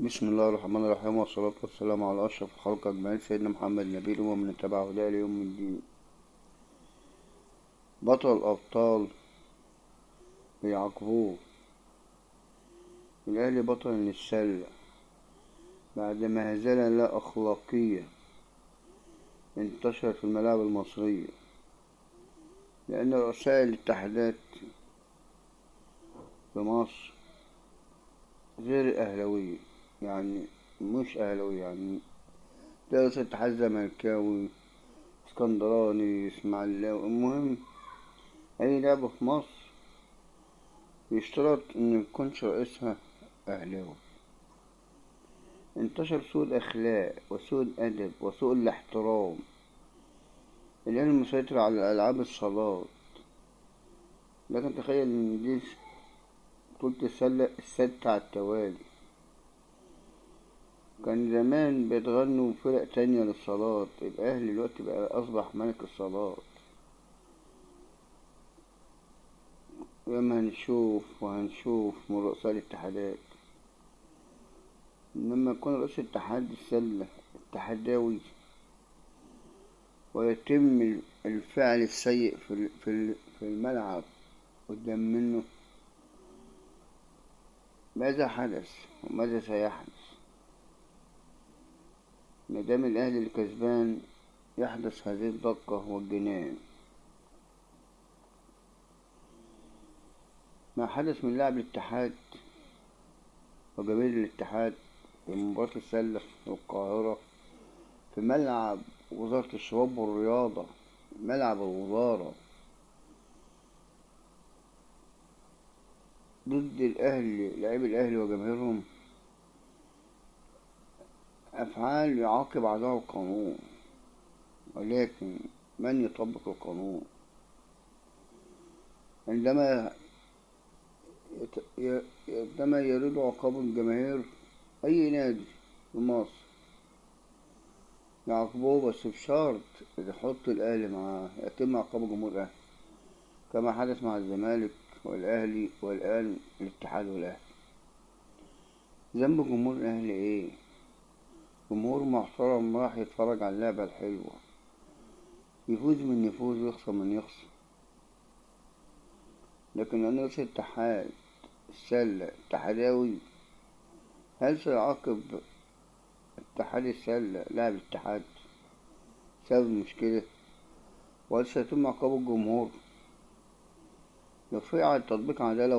بسم الله الرحمن الرحيم، والصلاة والسلام على أشرف الخلق أجمعين، سيدنا محمد نبي ومن تبعه إلى يوم الدين. بطل الأبطال بيعاقبوه. الأهلي بطل للسلة بعد مهزلة لا أخلاقية انتشرت في الملاعب المصرية، لأن رؤساء الاتحادات في مصر غير أهلاوية، يعني مش أهلاوية، يعني ده رئيس اتحاد زملكاوي، اسكندراني، اسماعيلاوي. المهم أي لعبة في مصر يشترط إن يكونش رئيسها أهلاوي. انتشر سوء الأخلاق وسوء الأدب وسوء الاحترام. الأهلي مسيطر على ألعاب الصالات، لكن تخيل إن دي بطولة السلة السادسة على التوالي. كان زمان بيتغنوا فرق تانية للصالات، الأهلي دلوقتي بقى أصبح ملك الصالات. ياما هنشوف وهنشوف من رؤساء الاتحادات. إنما يكون رئيس اتحاد السلة اتحداوي ويتم الفعل السيء في الملعب قدام منه، ماذا حدث وماذا سيحدث؟ مادام الأهلي الكسبان يحدث هذه الدقة والجنان. ما حدث من لاعب الاتحاد وجماهير الاتحاد في مباراة السلة في القاهرة في ملعب وزارة الشباب والرياضة، ملعب الوزارة، ضد الأهلي، لاعبي الأهلي وجماهيرهم، أفعال يعاقب عليها القانون، ولكن من يطبق القانون؟ عندما يريد عقاب الجماهير أي نادي في مصر يعاقبوه، بس بشرط يحط الأهلي معاه، يتم عقاب جمهور الأهلي كما حدث مع الزمالك والأهلي والآن الاتحاد والأهلي. ذنب جمهور الأهلي إيه؟ جمهور محترم راح يتفرج على اللعبة الحلوة، يفوز من يفوز ويخسر من يخسر. لكن أنا رئيس الاتحاد السلة اتحداوي، هل سيعاقب اتحاد السلة لاعب الاتحاد سبب المشكلة؟ وهل سيتم عقاب الجمهور؟ لو في تطبيق عدالة